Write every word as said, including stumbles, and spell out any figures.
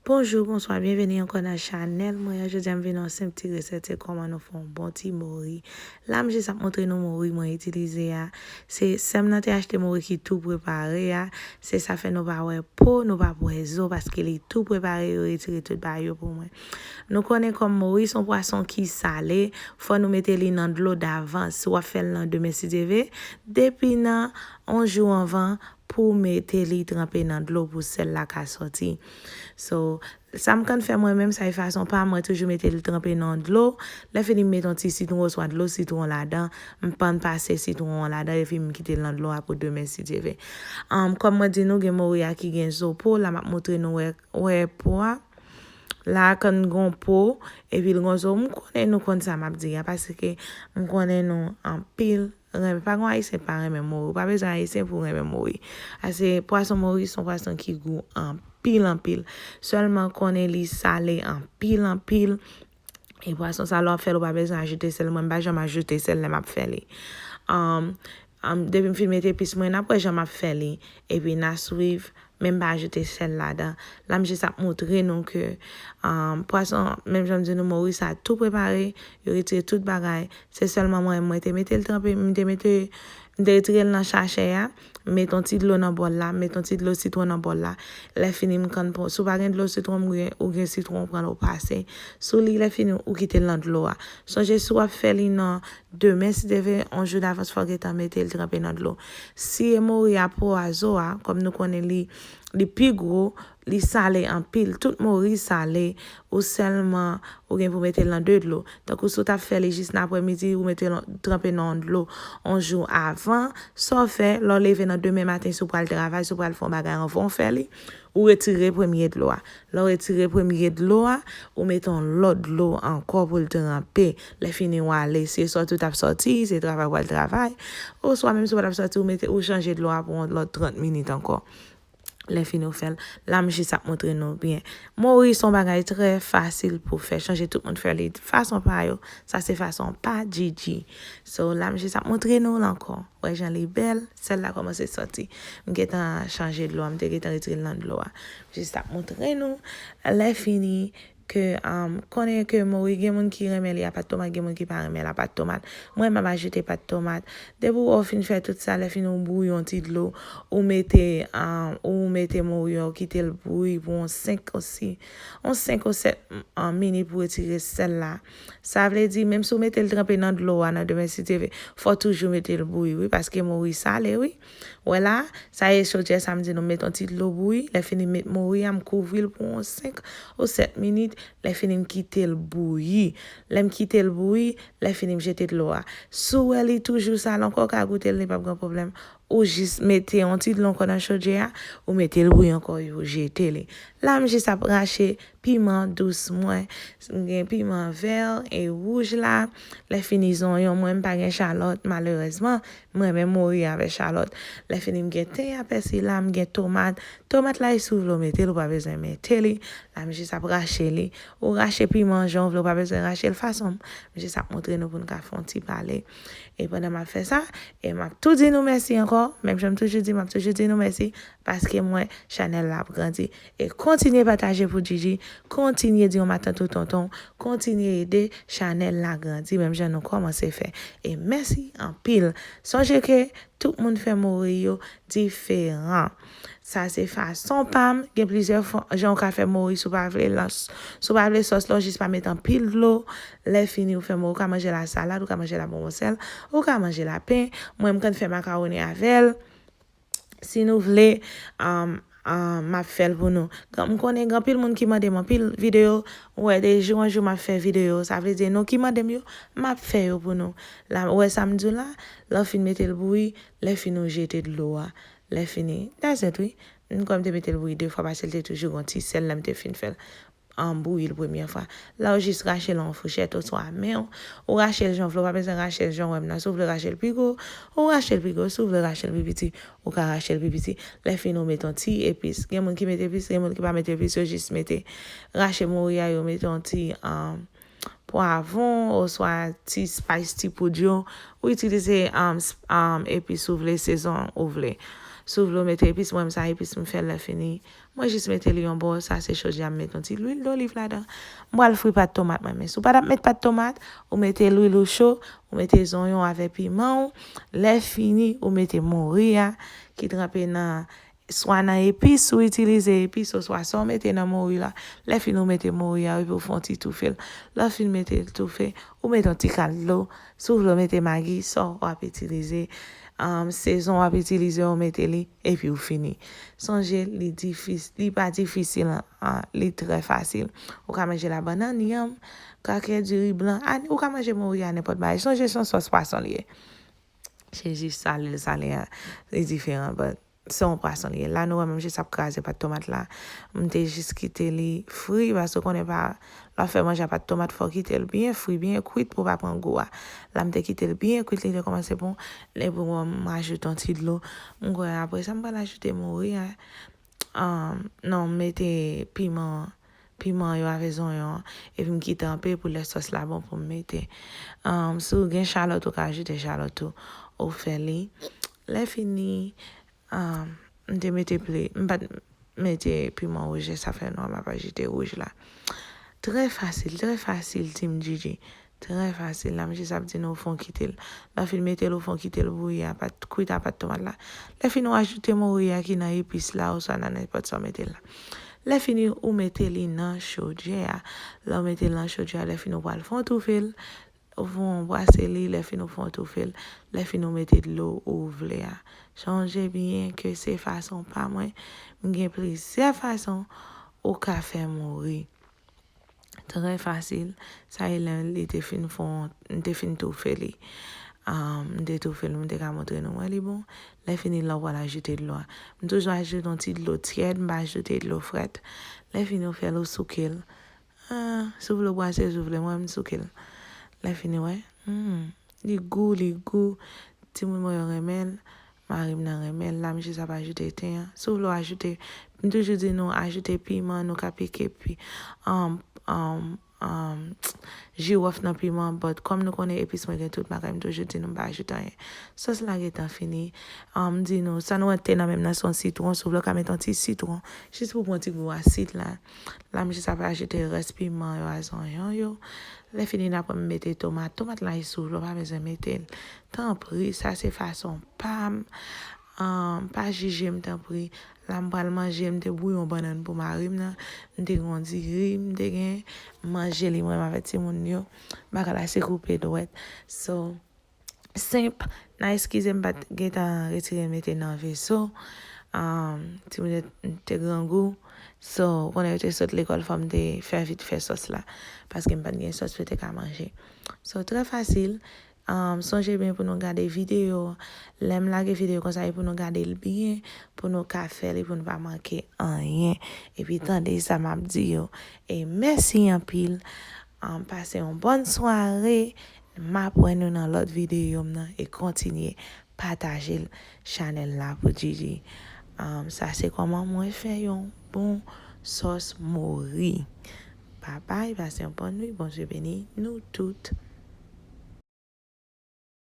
Bonjou, bonswa, byenveni ankò nan chanèl mwen an. Jodi a m vin yon senp ti resèt, se kòman nou fè yon bon ti mori. La m jis ap montre nou mori mwen itilize a. Se sè m nan te achte mori ki tou prepare a. Se sa fè nou pa wè po, nou pa wè zo, paske li tou prepare, yo retire tout bagay yo pou mwen. Nou konnen kòm mori se yon pwason ki sale, fò nou mete li nan dlo davans. Si w ap fè l nan demen si Dye vle, depi nan yon jou anvan, pou mete li tranpe nan dlo pou sèl la ka sòti. So, sa m konn fè mwen menm, sa e fason pa m, mwen toujou mete l tranpe nan dlo. Lè fini m mete yon ti sitwon oswa dlo sitwon ladan, m pann pase sitwon an ladan epi m kite l nan dlo a pou demen si Dye vle. Um, kòm mwen di nou, gen mori a ki gen zo po, la m ap montre nou wè, wè po a. La a konn gon po, epi l gon zo. M konnen nou konn sa m ap di a, paske m konnen nou anpil renmen. Pa gon Ayisyen pa renmen mori. Ou pa bezwen Ayisyen pou renmen mori. Ase pwason mori se yon pwason ki gou anpil, anpil. Sèlman konnen li sale anpil, anpil. E pwason sa, lè w ap fè l, ou pa bezwen ajoute sèl. Mwen, m pa janm ajoute sèl lè m ap fè li. Um, um, depi m fin mete epis mwen, n ap wè jan m ap fè li. Epi n a swiv, men m pa ajoute sèl ladan. La, m jis ap montre nou ke um, pwason, menm jan m di nou, mori sa tou prepare, yo retire tout bagay. Se sèlman mwen, mwen te mete l tranpe, m te mete, m te retire l nan sachè a, m mete yon ti dlo nan bòl la, m mete yon ti dlo sitwon nan bòl la. Lè fini, m konn pran, si w pa gen dlo sitwon, ou gen, ou gen sitwon, ou pran l, ou pase sou li, lè fini, ou kite l nan dlo a. Sonje, si w ap fè li nan demen, si Dye vle, yon jou davans, fò w gentan mete l tranpe nan dlo. Si e mori a po a zo a, kòm nou konnen li, li pi gwo, li sale anpil. Tout mori sale, ou sèlman, ou gen pou mete l nan de dlo. Tankou si w t ap fè li jis nan aprèmidi, ou mete l tranpe nan dlo yon jou avan. Sa w fè, lè w leve nan demen maten, si w pral travay, si w pral fè yon bagay anvan w fè li, ou retire premye dlo a. Lè w retire premye dlo a, ou mete yon lòt dlo ankò pou l tranpe. Lè fini w ale, se sòti w t ap sòti, se travay w pral travay. Oswa menm si w pa t ap sòti, ou mete, ou chanje dlo a pou yon lòt trant minit ankò. Lè fini w fè l, la m jis ap montre nou byen. Mori se yon bagay trè fasil pou fè. Sonje tout moun fè li fason pa yo. Sa se fason pa Gigi. So, la m jis ap montre nou l ankò. Wè jan li bèl, sèl la kòmanse sòti. M gentan chanje dlo a, m te gentan retire l nan dlo a. M jis ap montre nou. Lè fini, ke, um, konnen ke mori, gen moun ki renmen li a pat tomat, gen moun ki pa renmen l a pat tomat. Mwen, m ap ajoute pat tomat. Depi w fin fè tout sa, lè fini w bouyi yon ti dlo, ou mete, um, ou mete mori a, ou kite l bouyi pou yon senk ou si, yon senk ou sèt, um, minit pou retire sèl la. Sa vle di, menm si w mete l tranpe nan dlo a, nan demen si Dye vle, fò w toujou mete l bouyi, wi, paske mori sale, wi. Wè la, sa e chodyè sa m di nou, m met yon ti dlo bouyi, lè fini m met mori a, m kouvri l pou yon senk ou sèt minit, lè fini m kite l bouyi. Lè m kite l bouyi, lè fini m jete dlo a. Si w wè li toujou sale ankò, w ka goute l, li p ap gen pwoblèm. Ou jis mete yon ti dlo ankò nan chodyè a, ou mete l bouyi ankò, ou jete li. La, m jis ap rache piman dous mwen. M gen piman vè e wouj la. Lè fini zonyon mwen, m pa gen chalòt, malerèzman. M renmen mori avè chalòt. Lè fini, m gen ten a pèsi la, m gen tomat. Tomat la, e si w vle w mete l, ou pa bezwen mete li. La, m jis ap rache li. Ou rache piman jan w vle, ou pa bezwen rache l fason m. M jis ap montre nou pou n ka fè yon ti pale. E pandan m ap fè sa, e m ap tou di nou mèsi ankò. Menm jan m toujou di, m ap toujou di nou mèsi. Paske m wè chanèl la ap grandi. E kontinye pataje pou Gigi, kontinye di yon matant ou tonton, kontinye ede chanèl la grandi, menm jan nou kòmanse fè. E mèsi anpil. Sonje ke tout moun fè mori yo diferan. Sa se fason pa m. Gen plizyè fa-, jan w ka fè mori si w pa vle lans-, si w pa vle sòs la, w jis pa met anpil dlo. Lè fini, ou fè mori, ou ka manje l a salad, ou ka manje l a bonbon sèl, ou ka manje l a pen. Mwen, m konn fè makawoni avè l. Si nou vle, um, um, m ap fè l pou nou. Gen, m konnen gen anpil moun ki mande m anpil videyo. Ou wè, de jou an jou, m ap fè videyo. Sa vle di, nou ki mande m yo, m ap fè yo pou nou. La, ou wè sa m di w la? Lè w fin mete l bouyi, lè fini ou jete dlo a. Lè fini, that's it, wi. M, kòm m te mete l bouyi de fwa, paske l te toujou gon ti sèl lè m te fin fè l. An bouyi l premye fwa. La, ou jis rache l an fouchèt oswa men w. Ou rache l jan w vle, ou pa bezwen rache l jan w wè m nan. Si w vle rache l pi gwo, ou rache l pi gwo. Si w vle rache l pi piti, ou ka rache l pi piti. Lè fini, ou mete yon ti epis. Gen moun ki mete epis, gen moun ki pa mete epis, yo jis mete, rache mori a, yo mete yon ti, um, pwavwon oswa ti spice, ti poud yo. Ou itilize, um, s-, um, epis ou vle, sezon ou vle. Si w vle w mete epis, mwen menm sa epis m fè lè fini. Mwen jis mete li yon bò, sa se chodyè a, m met yon ti lwil doliv ladan. M pral fri pat tomat mwen, men si w pa t ap met pat tomat, ou mete lwil ou cho, ou mete zonyon avè piman w. Lè fini, ou mete mori a ki tranpe nan, swa nan epis, ou itilize epis, oswa sa w mete nan mori la. Lè fini, ou mete mori a, epi w fè yon ti toufe l. Lè w fin mete l toufe, ou mete yon ti kal dlo. Si w vle w mete magi, sa w ap itilize, um, sezon w ap itilize, ou mete li, epi w fini. Sonje, li difis-, li pa difisil, ah, li trè fasil. Ou ka manje l a bannann, yanm, krakè, diri blan, a, ou ka manje mori a nenpòt bagay. Sonje, se yon sòs pwason li ye. Se jis sale l sale a, li diferan, but se yon pwason li ye. La, nou wè, m jis ap kraze pat tomat la. M te jis kite li fri, paske w konnen pa, lè w ap fè manje a pat tomat, fò w kite l byen fri, byen kwit pou w pa pran gou a. La, m te kite l byen kwit, li te kòmanse bon. Epi, bon, m ajoute yon ti dlo. M kwè apre sa, m pral ajoute mori a. Um, non, m mete piman, piman yo avè zonyon an. Epi m kite anpe pou lè sòs la bon pou m mete. Um, si w gen chalòt, ou ka ajoute chalòt tou. Ou fè li. Lè fini, um, m te mete pli, m pa t mete piman wouj, sa fè non, m ap ajoute wouj la. Trè fasil, trè fasil, Team Gigi. Trè fasil. La, m jis ap di nou, fò w kite l. Lè w fin mete l, ou fò w kite l bouyi a pat, kwit a pat tomat la. Lè fini, ou ajoute mori a ki nan epis la, oswa nan nenpòt sa w mete l la. Lè fini, ou mete li nan chodyè a. Lè w mete l nan chodyè a, lè fini, ou pral fè yon toufe l. Ou fè yon brase li, lè fini, ou fè yon toufe l. Lè fini, ou mete dlo ou vle a. Sonje byen ke se fason pa mwen. M gen plizyè fason ou ka fè mori. Trè fasil. Sa e lè li te fin fon, m te fin toufe li. Um, m te toufe li, m te ka montre nou, wè li bon. Lè fini, la w pral ajoute dlo a. M toujou ajoute yon ti dlo tyèd, m pa ajote dlo frèt. Lè fini, ou fè l, ou souke l. Ah, si w vle w brase, si w vle, mwen, m souke l. Lè fini, wè. Hmm. Li gou, li gou. Timoun mwen yo renmen l. Mari m nan renmen l. La, m jis ap ajoute ten an. Si w vle w ajoute, m toujou di nou ajoute piman, nou ka pike pi, um, um, um, jiwòf nan piman, but kòm nou konnen epis mwen gen tout bagay, m toujou di nou m pa ajoute anyen. Sòs la gentan fini. Um, m di nou, sa nou wè te nan men m nan se yon sitwon, si w vle w ka mete yon ti sitwon, jis pou pran ti gou asid la. La, m jis ap ajoute rès piman yo a zonyon yo. Lè fini, n ap mete tomat. Tomat la, e si w vle, w pa bezwen mete l. Tanpri, sa se fason pa m. Ahn, pa jije m, tanpri. La, m pral manje, m te bouyi yon bannann pou mari m nan. M te gen yon diri, m te gen. M manje li, mwen, m avèk timoun yo. Bagay la, se koupe dwèt. So, senp. N a eskize m pa t gentan retire mete nan veso. Um, timoun yo te grangou. So, ou konnen yo te sot lekòl, fò m te fè vit fè sòs la. Paske m pa t gen sòs pou yo te ka manje. So, trè fasil. Um, sonje byen pou nou gade videyo. Lè m lage videyo konsa, e pou nou gade l byen, pou nou ka fè li, pou nou pa manke anyen. Epi tande sa m ap di yo. E mèsi anpil. Um, pase yon bòn sware. M ap wè nou nan lòt videyo m nan e kontinye pataje l, chanèl la pou Gigi. Um, sa se kòman mwen fè yon bon sòs mori. Babay, pase yon bòn nwit, Bondye beni nou tout.